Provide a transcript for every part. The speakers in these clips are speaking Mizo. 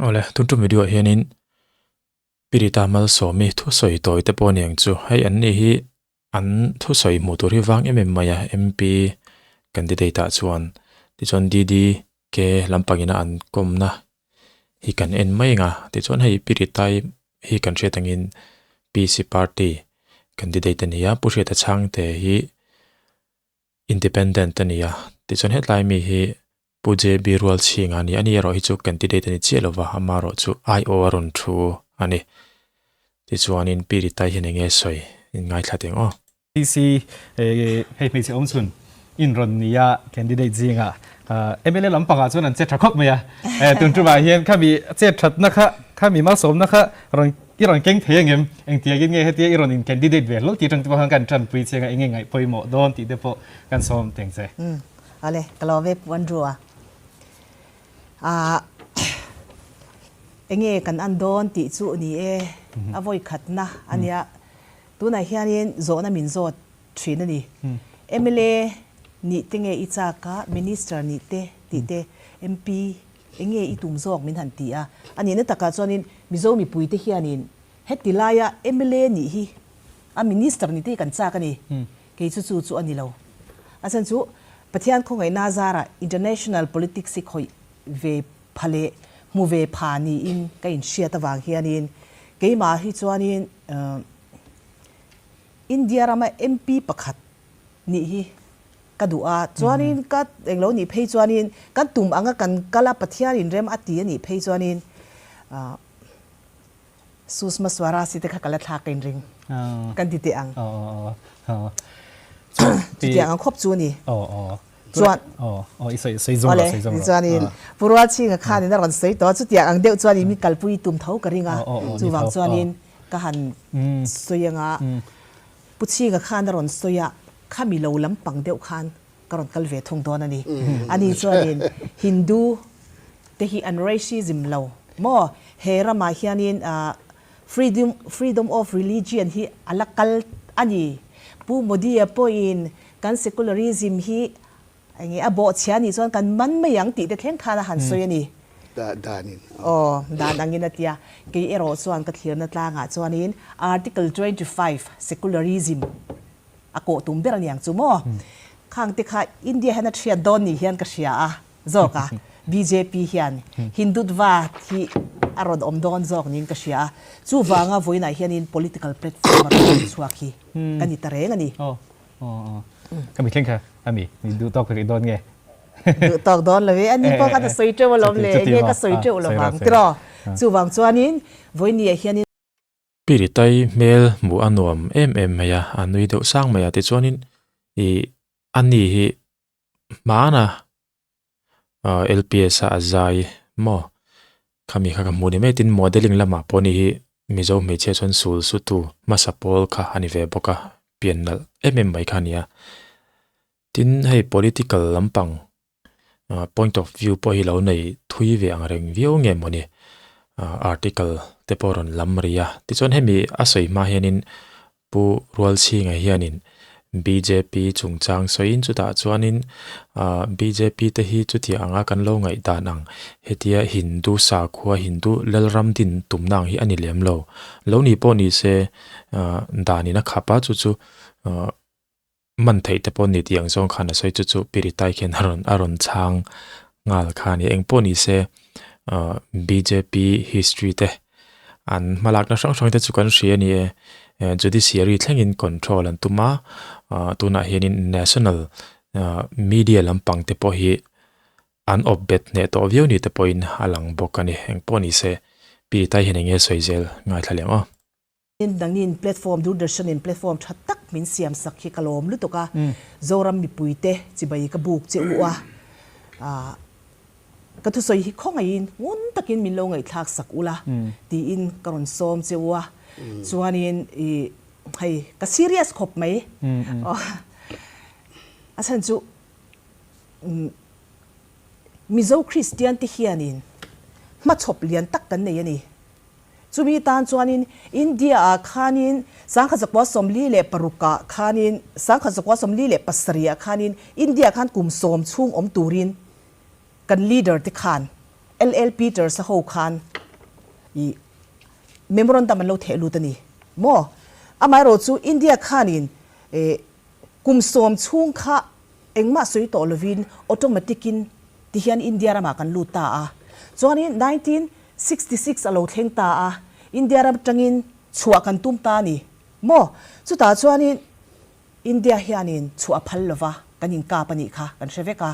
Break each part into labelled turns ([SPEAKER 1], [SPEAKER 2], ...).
[SPEAKER 1] Awle, tun tum video ah hianin Pirita Malsawmi thusawi tawi te pawh aniang chu hei an ni hi an thusawi hmuh tur hi vang em em mai a MP candidate ah chuan tichuan DDK lampangina an kawmna hi kan en mai ang a tichuan hei Piritai hi kan hriat angin PC party candidate a ni a Pu Hriata Chhangte hi Independent a ni a tichuan hetlai mi hi Pu JB Rualchhinga a ni. Ani erawh hi chu candidate a ni chiah lova, ama erawh chu IO a rawn thu a ni. Tichuanin Pi Ritai hian enge sawi in ngaithla teh ang aw.
[SPEAKER 2] PC hei hmeichhe awm chhun in rawn ni a candidate zinga mla lampangah chuan an che tha khawp mai a, tun tumah hian khami chet thatna kha khami malsawmna kha rawn i rawn keng thei angem engtiangin nge hetia i rawn in candidate ve hlawlh tih atang te pawh khan kan tanpui che anga enge ngaih pawimawh dawn tih te pawh kan sawm teng che.
[SPEAKER 3] Ale, ka lo ve Pu Andrew a. Ah, enge kan an dawn tih chu ni e, a vawi khatna a nia. Tunah hianin zawhna min zawt thin a ni. Mla nih te nge i chak a, Minister nih te tih te, MP enge i tum zawk min han ti a. A nihna takah chuanin Mizo mipuite hianin heti laia mla nih hi a Minister nih te hi kan chak a ni. Kei chu chu chu a ni lo. A chhan chu Pathian khawngaihna zarah international politics hi khawih ve pha leh hmu ve pha niin ka inhriat avang hianin keimah hi chuanin India rama MP pakhat nih hi ka duh a. Chuanin ka englo nih phei chuanin kan tum anga kan kal a Pathianin rem a ti a nih phei chuanin Sushma Swaraj te kha ka la thlak ka inring kan ti teh ang. Chutiang ang khawp chu a ni. Chuan Awle, tichuanin Pu Rualchhinga khanin a rawn sawi tawh a, chutiang ang deuh chuanin mi kalpui tum tho ka ring a, chuvang chuanin ka han sawi ang a, Pu Chhinga khan a rawn sawi a, khami lo lampang deuh khan ka rawn kal ve thung dawn a ni. Ani chuanin Hindu te hi an racism lo maw? He ramah hianin freedom freedom of religion hi a la kal a ni. Pu Modi-a pawhin kan secularism hi enge a bawhchhia anih chuan kan man mai ang tih te thleng khan a han sawi a ni.
[SPEAKER 4] Danin.
[SPEAKER 3] Aw, dan angin a tia. Kei erawh chuan ka thlirna tlangah chuanin Article 25 secularism A kawh tum ber aniang chu maw? Khang te kha India hian a thiat dawn ni hian ka hria a zawk a, bjp hian Hindutva hi a rawn awm dawn zawk niin ka hria a, chuvanga vawiinah hianin political platform a rawn chhuak hi ka ni ta reng a ni.
[SPEAKER 2] Aw, aw, aw. Ka mi thleng kha a mi, mi duh tawk rih dawn nge?
[SPEAKER 3] Duh tawk dawn lo e, ani pawh khan a sawi teuh alawm le, enge ka sawi teuh lovang tiraw? Chuvang chuanin vawiinniah hianin.
[SPEAKER 1] Piritai hmel hmuh a nuam em em mai a, a nui deuh sang mai a tichuanin ih a ni hi hmana ah LPS a a zai maw khami kha ka hmuh ni mai tin modelling lamah pawh ni hi Mizo hmeichhia chuan sul sutu hmasa pawl kha a ni ve bawk a pian nalh em em mai kha a ni a tin hei political lampang point of view pawh hi lo nei thui ve ang reng viau nge mawni article te pawh rawn lam ri a tichuan hemi a sawi hma hianin Pu Rualchhinga hianin bjp chungchang sawiin chutah chuanin ah bjp te hi chutia anga kan lo ngaihdan ang hetia Hindu sakhua Hindu Lalram din tumna ang hi a ni lem lo lo ni pawh ni se ah danin a khap a chu chu ah. Man theih te pawh ni tih ang zawng khan a sawi chu chu Piritai khian a rawn a rawn chhang nghal kha a ni. Eng pawh ni se ahh bjp history te an hmalakna hrang hrang te chu kan hria a ni e. Judiciary thlengin control an tum a, ahh tunah hianin national ahh media lampang te pawh hi an awp bet hneh tawh viau ni te pawhin a lang bawk a ni. Eng pawh ni se Piritai hian eng nge sawi zel ngaithla leh ang aw.
[SPEAKER 3] Nangin platform Doordarshan in platform tha tak min siam sak hi ka lawm lutuk a, Zoram mipui te chibai ka buk che u a, ka thusawi hi khawngaihin ngun takin min lo ngaihthlak sak ula tiin ka rawn sawm che u a, chuanin i hei ka serious khawp mai a chhan chu Mizo Kristian te hianin hmachhawp lian tak kan nei a ni. Chumi tan chuanin India-ah khanin 1946 ah khanin 1947 ah khanin India khan kum sawm chhung awm turin kan leader te khan LL Peters-a ho khan I memorandum an lo theh lut a ni maw? Amaherawh chu India khanin kum sawm chhung kha engmah sawi tawh lovin automatic in tihian India ramah kan lut ta a. Chuanin 1966 a lo thleng ta a, India ram atangin chhuah kan tum ta a ni maw? Chutah chuanin India hianin chhuah a phal lova kan inkap a nih kha kan hre vek a.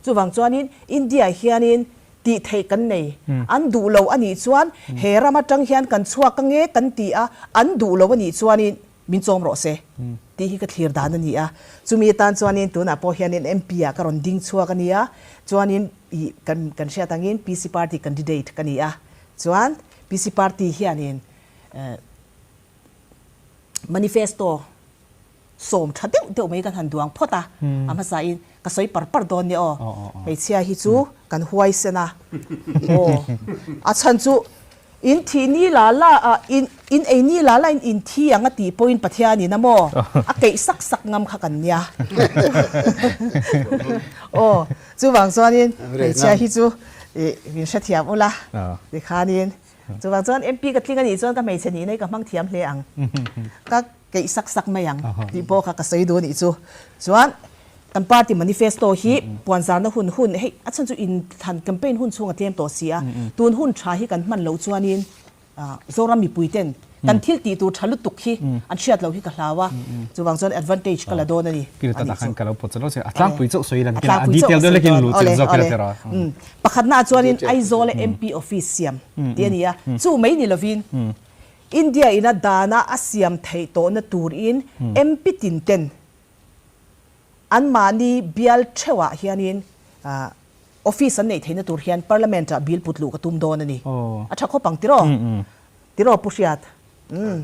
[SPEAKER 3] Chuvang chuanin India hianin tih theih kan nei. An duh lo a nih chuan he ram atang hian kan chhuak ange kan ti a, an duh lo a nih chuanin min chawm rawh se tih hi ka thlir dan a ni a. Chumi atan chuanin tunah pawh hianin MP ah ka rawn ding chhuak a ni a, chuanin ih kan kan hriat angin PC party candidate ka ni a. Chuan PC party hianin manifesto sawm tha deuh deuh mai kan han duang phawt a, a hmasa in ka sawi par par dawn nia aw, hmeichhia hi chu kan huaisen a, aw a chhan chu in thih ni la la a in in ei ni la la in in thi ang a tih pawhin Pathian in a maw a keih sak sak ngam kha kan nia aw chuvang chuanin hmeichhia hi chu ih min hrethiam ula tikhanin chuvang chuan MP ka tling a nih chuan ka hmeichhe nihna hi ka hmang thiam hle ang ka keih sak sak mai ang tih pawh kha ka sawi duh a nih chu. Chuan kan party manifesto hi puanzarna hun hun hei a chhan chu inthlan campaign hun chhung a tlem tawh si a, tun hun tha hi kan hman loh chuanin Zoram mipui ten kan thil tih tur tha lutuk hi an hriat loh hi ka hlau a, chuvang chuan advantage ka la dawn a ni.
[SPEAKER 2] Kil ta khan ka lo pawt chalo che a tlangpui chauh sawi lan kila a detail deuh lekin lu chil zawk ila tiraw.
[SPEAKER 3] Pakhatna ah chuanin Aizawl a MP office siam tih a ni a, chu mai ni lovin India ina dana a siam theih tawhna turin MP tin ten anmahni bial theuhah hianin office an neih theihna tur hian Parliament ah bill put luh ka tum dawn a ni. A tha khawp ang tiraw? Tiraw Pu Hriat? Umm.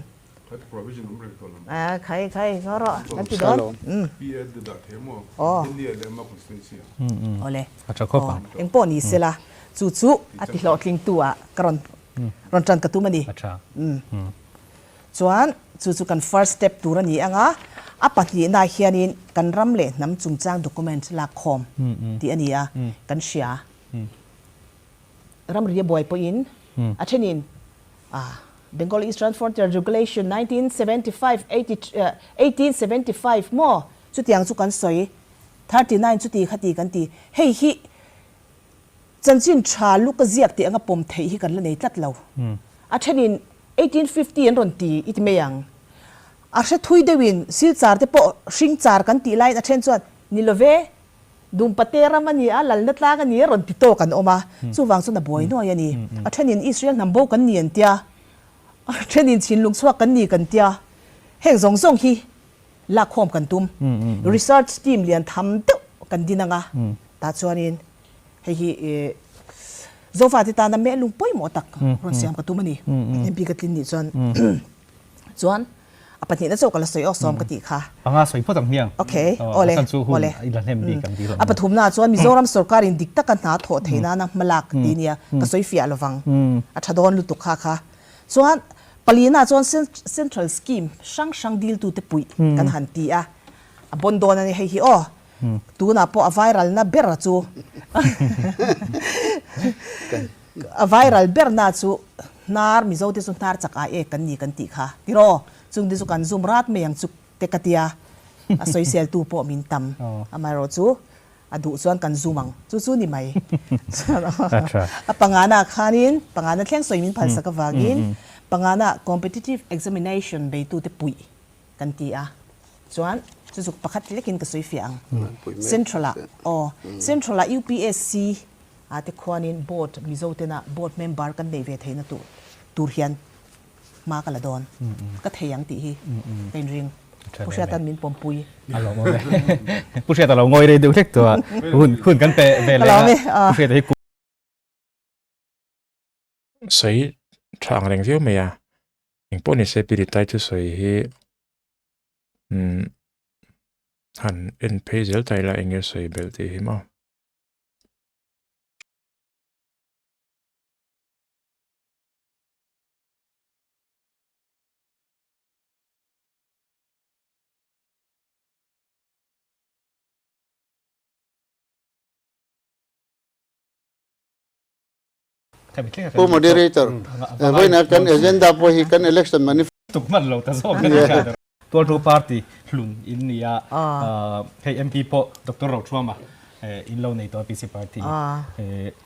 [SPEAKER 3] Khai khai ngaw rawh kan ti dawn. Aw. Awle. Engpawh ni sela chu chu a ti hlawhtlingtu ah ka rawn Rawn tan ka tum a ni. Chuan chu chu kan first step tur a ni ang a, a pahnihnaah hianin kan ram leh hnam chungchang document lak khawm tih a ni a, kan hria. Ramri a buai pawhin a thenin Bengal Eastern Frontier Regulation 1975, 1875 maw chutiang chu kan sawi, 39 chuti khati kan ti. Hei hi Chanchin tha luk a ziak tih anga pawm theih hi kan la nei tlat lo. A thenin 1850 an rawn ti i ti mai ang. A hre thui deuhin Silchar te pawh hring char kan tih laiin a then chuan ni lo ve, Dumpate ram a ni a, lalna tlang a ni a rawn ti tawk an awm a, chuvang chuan a buai nuai a ni. A thenin Israel hnam bo kan ni an tia, a thenin chhinlung chhuak kan ni kan tia, heng zawng zawng hi lakkhawm kan tum. Research team lian tham deuh kan din ang a, tah chuanin Hei hi Zofate tana melung pawimawh tak rawn siam ka tum a ni. MP ka tlin nih chuan chuan a pahnihna chauh ka la sawi awk sawm ka tih kha.
[SPEAKER 2] Anga sawi phawt ang hmiang.
[SPEAKER 3] Okay, awle, awle. A pathumna ah chuan Mizoram sorkarin dik taka hna thawh theih nana hmalak tih nia ka sawi fiah lovang. A tha dawn lutuk kha kha. Chuan palina ah chuan Central Scheme hrang hrang diltute puih kan han ti a, a bawn dawn a ni hei hi aw. Tunah pawh a viral na ber chu a viral ber na chu hnar Mizo te chu hnar chak ai ek kan ni kan tih kha tiraw chung te chu kan zum rat mai ang chu te ka tia a sawisel tu pawh min tam amaherawh chu a duh chuan kan zum ang chu chu ni mai a pangana khanin pangana thleng sawi min phalsak avangin pangana competitive examination beitute puih kan ti a, chuan chu zuk pakhat lekin ka sawi fiah ang. Central ah aw, Central ah UPSC ah te khuanin board Mizo tena board member kan neih ve theihna tur tur hian hma ka la dawn. Ka thei ang tih hi ka inring. Pu Hriata'n min pawmpui.
[SPEAKER 2] A lawm awm e. Pu Hriata lo ngawi rei deuh hlek tawh a, hun hun kan pe ve leh a, Pu Hriata hi
[SPEAKER 1] Sawi tha ang reng viau mai a. Engpawh ni se Piritai thusawi hi umm han en phei zel ta ila eng nge sawi belh tih hi maw.
[SPEAKER 4] Pu Moderator, vawiinah kan agenda pawh hi kan election manifesto.
[SPEAKER 2] Tuk hman lo ta zawk ka ni kha. Tualtu party hlun in ni a, hei MP pawh Doctor Rothuama in lo nei tawh a PC party.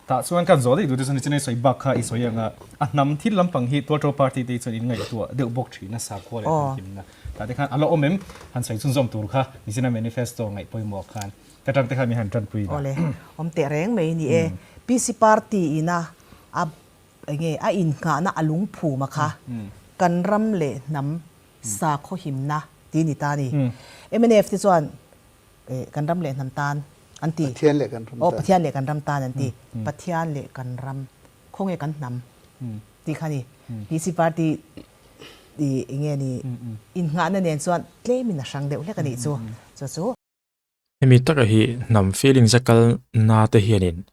[SPEAKER 2] Tah chuan kan zawh daih duh te chuan nichin a i sawi bak kha i sawi ang a, a hnam thil lampang hi Tualtu party te hi chuan in ngaihtuah deuh bawk thin a, sakhua leh hnam himna. Tah te khan a la awm em? Han sawi chhunzawm tur kha nichin a manifesto ngaih pawimawh khan ka tan te khan min han tanpui dah.
[SPEAKER 3] Awle, awm teh reng mai ni e. PC party ina a enge a innghahna a lungphum a kha kan ram leh hnam sakhaw himna ti ni ta a ni. Mnf te chuan kan ram leh hnam tan an ti.
[SPEAKER 4] Pathian leh kan ram tan.
[SPEAKER 3] Aw, Pathian leh kan ram tan an ti. Pathian leh kan ram, khawnge kan hnam tih kha a ni. PC party enge ni innghahna nen chuan tlemin a hrang deuh hlek a nih chu. Chu chu.
[SPEAKER 1] Hemi taka hi hnam feelings a kal na te hianin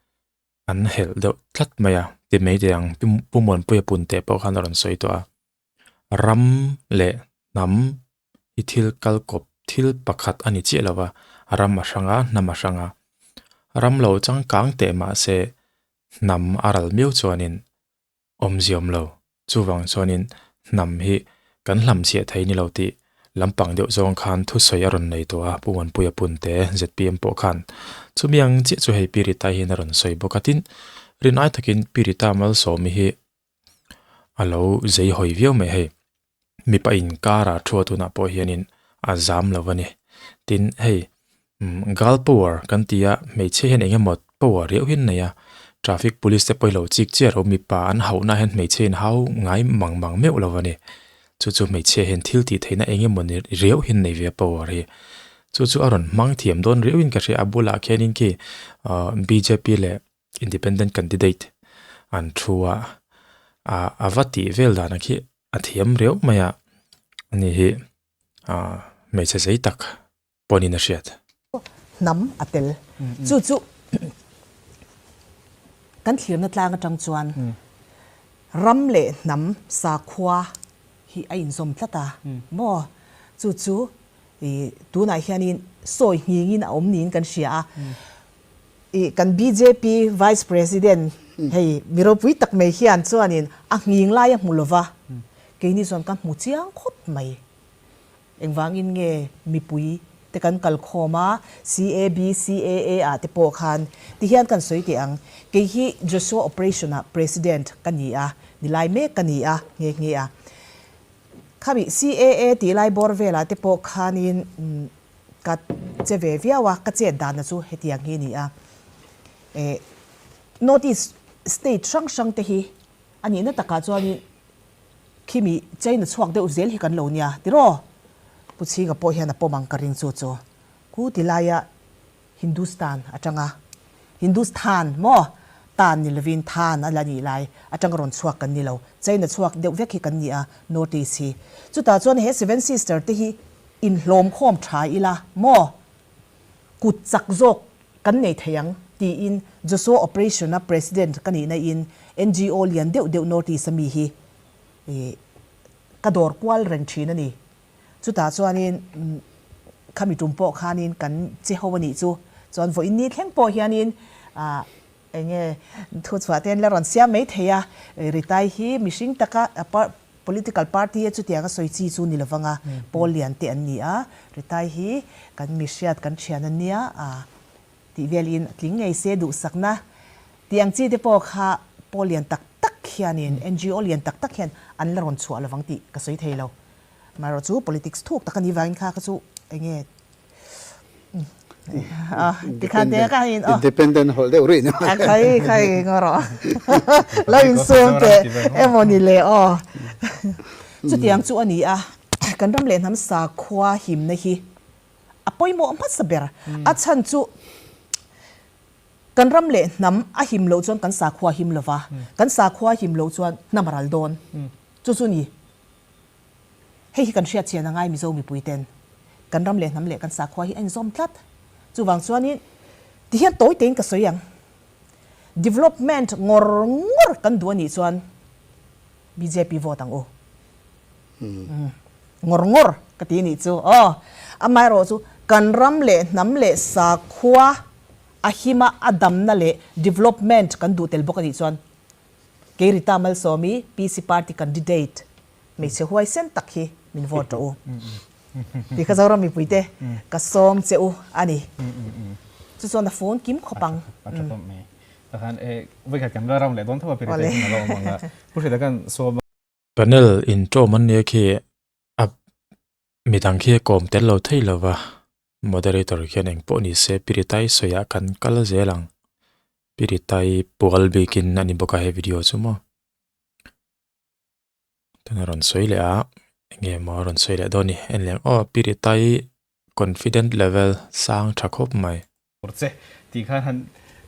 [SPEAKER 1] an helh deuh tlat mai a, ti mai teh ang Pu Muanpuia pun teh pawh khan a rawn sawi tawh a. Ram leh hnam hi thil kal kawp thil pakhat a ni chiah lo va, ram a hrang a, hnam a hrang a. Ram lo changkang teh mahse hnam a ral miau chuanin awmzia awm lo. Chuvang chuanin hnam hi kan hlamchhiah thei ni lo tih lampang deuh zawng khan thusawi a rawn nei tawh a, Pu Muanpuia Punte, zpm pawh khan chumi ang chiah chu hei Pi Rita hian a rawn sawi bawk a. Tin, rin ai takin Pi Rita Malsawmi hi a lo zei hawi viau mai hei. Mipa inkara thu a tunah pawh hianin a zam lo a ni. Tin, hei girl power kan ti a, hmeichhia hian eng emaw power riau hi an nei a, traffic police te pawh hi lo chik chiah ro, mipa an hauhna hian hmeichhia in hau ngai mang mang meuh lo a ni. Chu chu hmeichhia hian thil tih theihna eng emaw ni riau hi an nei ve a power hi. Chu chu a rawn hmang thiam dawn riauin ka hria, a bulah khianin khi bjp leh Independent candidate an thu a, a va tih vel dan ang khi a thiam riau mai a, ani hi hmeichhe zei tak pawhin a hriat.
[SPEAKER 3] Hnam a tel. Chu chu kan thlirna tlang atang chuan ram leh hnam sakhua hi a inzawm tlat a maw? Chu chu tunah hianin sawi nghingin a awm niin kan hria a. I kan bjp Vice President hei mi ropui tak mai hian chuanin a nghing lai a hmu lova, keini chuan ka hmu chiang khawp mai. Engvangin nge mipui te kan kal khawm a, CAB, CAA ah te pawh khan ti hian kan sawi teh ang. Kei hi Joshua Operation ah President ka ni a, nilai mek ka ni a nghe nghe a. Khami CAA tih lai bawr velah te pawh khanin Ka che ve viau a, ka chet danna chu hetiang hi a ni a. Eh, North East state hrang hrang te hi a nihna takah chuanin khimi China chhuak deuh zel hi kan lo nia tiraw? Pu Chhinga pawh hian a pawm ang ka ring chu chu. Ku ti laia Hindustan atanga Hindusthan maw? Tan ni lovin Than a la nih lai atanga rawn chhuak kan ni lo. China chhuak deuh vek hi kan ni a, North East hi. Chutah chuan he Seven Sister te hi inhlawm khawm tha ila maw? Kut chak zawk kan nei thei ang tiin Joshua Operation a President ka nihna in NGO lian deuh deuh North East a mi hi ka dawr kual reng thin a ni. Chutah chuanin khami tum pawh khanin kan che ho a nih chu. Chuan vawiin ni thleng pawh hianin eng nge thu chhuah te an la rawn siam mai thei a. Ritai hi mihring taka political party a chutiang a sawi chi chu ni lovang a, pawl lian te an ni a. Ritai hi kan mihriat kan thian a nia tih velin a tling ngei se duhsakna tih ang chi te pawh kha pawl lian tak tak hianin NGO lian tak tak hian an la rawn chhuah lovang tih ka sawi thei lo. Amaherawh chu politics thuk tak a nih vangin kha kha chu eng nge tikhan te ka in
[SPEAKER 4] independent hol deuh rih
[SPEAKER 3] a khai khai ngaw rawh lo in sum te emaw ni le aw chutiang chu a ni a kan ram leh hnam sakhua himna hi a pawimawh hmasa ber a chhan chu kan ram leh hnam a him loh chuan kan sakhua him lova kan sakhua him loh chuan hnam a ral dawn chu chu ni. Hei hi kan hriat chian a ngai Mizo mipui ten kan ram leh hnam leh kan sakhua hi a inzawm tlat. Chuvang chuanin tihian tawi tein ka sawi ang. Development ngawr ngawr kan duh a nih chuan bjp vote ang u. Ngawr ngawr ka ti a nih chu aw. Amaherawh chu kan ram leh hnam leh sakhua a hima a damna leh development kan duh tel bawk a nih chuan. Kei Rita Malsawmi, PC Party candidate, hmeichhe huaisen tak hi min vote rawh u. Ti kha Zoram mipuite ka sawm che u a ni. Chu chuan a phone kim khawp ang.
[SPEAKER 2] A tha khawp mai. Takhan e vawikhat kan la ram leh dawn tho a Pirita hi a lo awm ang a. Pu Hrita khan sawm a.
[SPEAKER 1] Panel intawm an nia khi a midang khi a kawm tel lo thei lo va, moderator khian eng pawh ni se Piritai sawiah kan kal zel ang. Piritai pual bikin a ni bawk a he video chu maw. Tuna rawn sawi leh a enge maw a rawn sawi leh dawn ni en leh ang aw Piritai confident level sang tha khawp mai.
[SPEAKER 2] Che tih khan han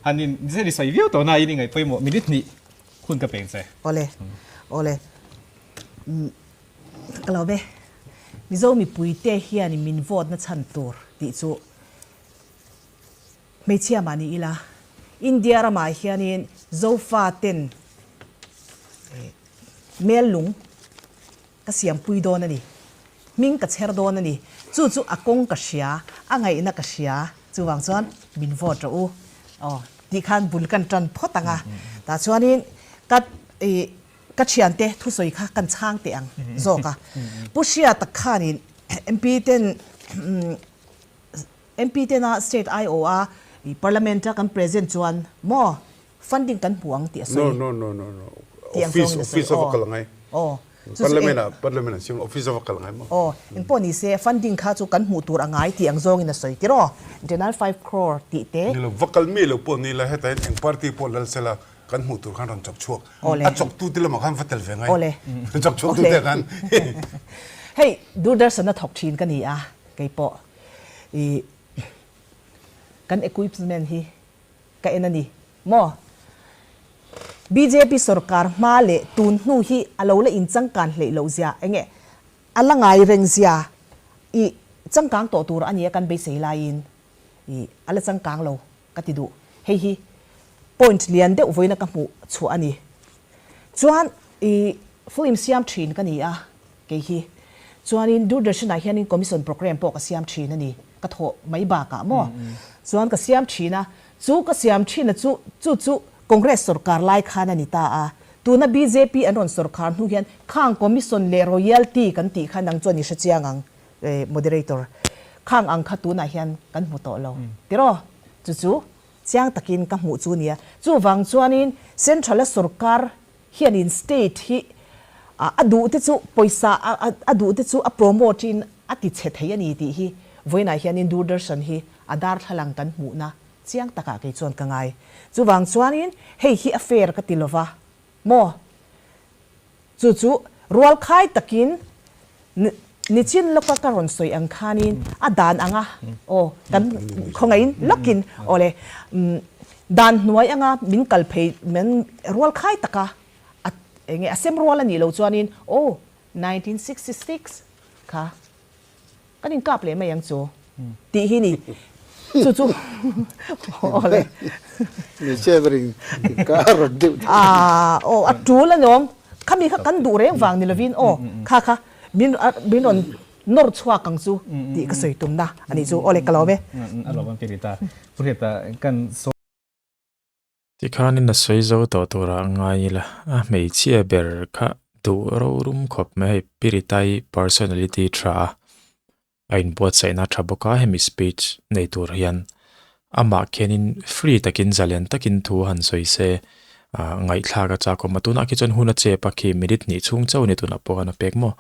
[SPEAKER 2] han in zir i sawi viau tawh na in i ngaih pawimawh minute hnih hun ka peng che.
[SPEAKER 3] Awle awle ka lo be Mizo mipui te hian in min vote na chhan tur tih chu hmeichhia mah ni ila India ramah hianin Zofa ten mel lung Ka siampui dawn a ni. Hming ka chher dawn a ni. Chu chu a kawng ka hria, a ngaihna ka hria. Chuvang chuan min vote rawh u. Aw, tih khan bul kan tan phawt ang a. Tah chuanin ka ih ka thiante thusawi kha kan chhang teh ang zawk a. Pu Hriata khanin MP ten MP tena state aiawha parliament a kan present chuan maw Funding kan hmu ang tih a sawi.
[SPEAKER 5] No, no, no, no, no.
[SPEAKER 3] Tih ang
[SPEAKER 5] Office,
[SPEAKER 3] zawngin a sawi.
[SPEAKER 5] office a va
[SPEAKER 3] Aw,
[SPEAKER 5] kal angai.
[SPEAKER 3] aw. Chu chu
[SPEAKER 5] Parliament
[SPEAKER 3] eng.
[SPEAKER 5] ah, parliament ah siam office a va kal angai maw?
[SPEAKER 3] Aw, eng pawh ni se funding kha chu kan hmuh tur a ngai tih ang zawngin a sawi tirh aw. General 5 crore tih te.
[SPEAKER 5] Ni lo, va kal mi lo pawh ni la, heta hian eng party pawh lal sela kan hmuh tur khan rawn chawk chhuak.
[SPEAKER 3] Aw le.
[SPEAKER 5] A chawk tu te lamah khan va tel ve ngai.
[SPEAKER 3] Aw le.
[SPEAKER 5] Chawk chhuak
[SPEAKER 3] Aw
[SPEAKER 5] tu
[SPEAKER 3] le.
[SPEAKER 5] te khan.
[SPEAKER 3] Hei, Doordarshan a thawk thin ka ni a, kei pawh. I kan equipment hi Ka en a ni maw? Bjp sorkar hma leh tun hnu hi a lo la inchangkan hleih loh zia enge a la ngai reng zia i changkang tawh tur a nia kan beisei laiin i a la changkang lo ka ti duh. Hei hi point lian deuh vawiina ka hmuh chhuah a ni. Chuan i film siam thin ka ni a kei hi. Chuanin Doordarshan-ah hianin commission programme pawh ka siam thin a ni. Ka thawh mai bakah maw? Chuan ka siam thin a, chu ka siam thin a chu chu chu Congress sorkar lai khan a ni ta a. Tuna bjp an rawn sorkar hnu hian khang commission leh royalty kan tih kha nang chuan i hre chiang ang moderator. Khang ang kha tunah hian kan hmu tawh lo tiraw? Chu chu chiang takin ka hmuh chu nia. Chuvang chuanin Central-a sorkar hianin state hi a duh te chu pawisa a duh te chu a promote in a ti chhe thei a ni tih hi vawiinah hianin Doordarshan hi a darthlalang kan hmuhna chiang takah kei chuan ka ngai. Chuvang chuanin hei hi a fair ka ti lova maw? Chu chu rualkhai takin nichin lawka ka rawn sawi ang khanin a dan anga aw kan khawngaihin lawkin aw le dan hnuai anga min kal phei min rualkhai taka a enge a sem rual a nih loh chuanin aw 1966 kha Kan inkap leh mai ang chu tih hi ni. Chu chu aw le.
[SPEAKER 4] Hmeichhia berin ka rawn deuh thei.
[SPEAKER 3] Aaa aw a tul alawm. Khami kha kan duh reng vang ni lovin aw kha kha min min rawn nawr chhuak ang chu tih ka sawi tumna a nih chu. Aw le ka lawm e.
[SPEAKER 2] A lawm ang Pirita. Pu Hriata kan sawi.
[SPEAKER 1] Tikhanin a sawi zo tawh turah a ngai ila, a hmeichhia ber kha duh rorum khawp mai hei Piritai personality tha a, a inbuatsaihna tha bawk a hemi speech nei tur hian amah khianin free takin zalen takin thu han sawi se ah ngaihthlak a chak awm a, tunah khi chuan hun a chep a khi minute hnih chhung chauh a ni tunah pawh khan a pek maw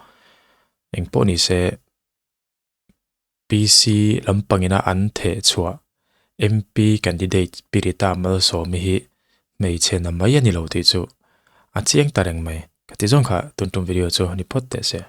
[SPEAKER 1] engpawh ni se. PC lampangina an theh chhuah MP candidate Pirita Malsawmi hi hmeichhe na mai a ni lo tih chu a chiang ta reng mai. Ka ti zawng kha tun tum video chu ni phawt teh se.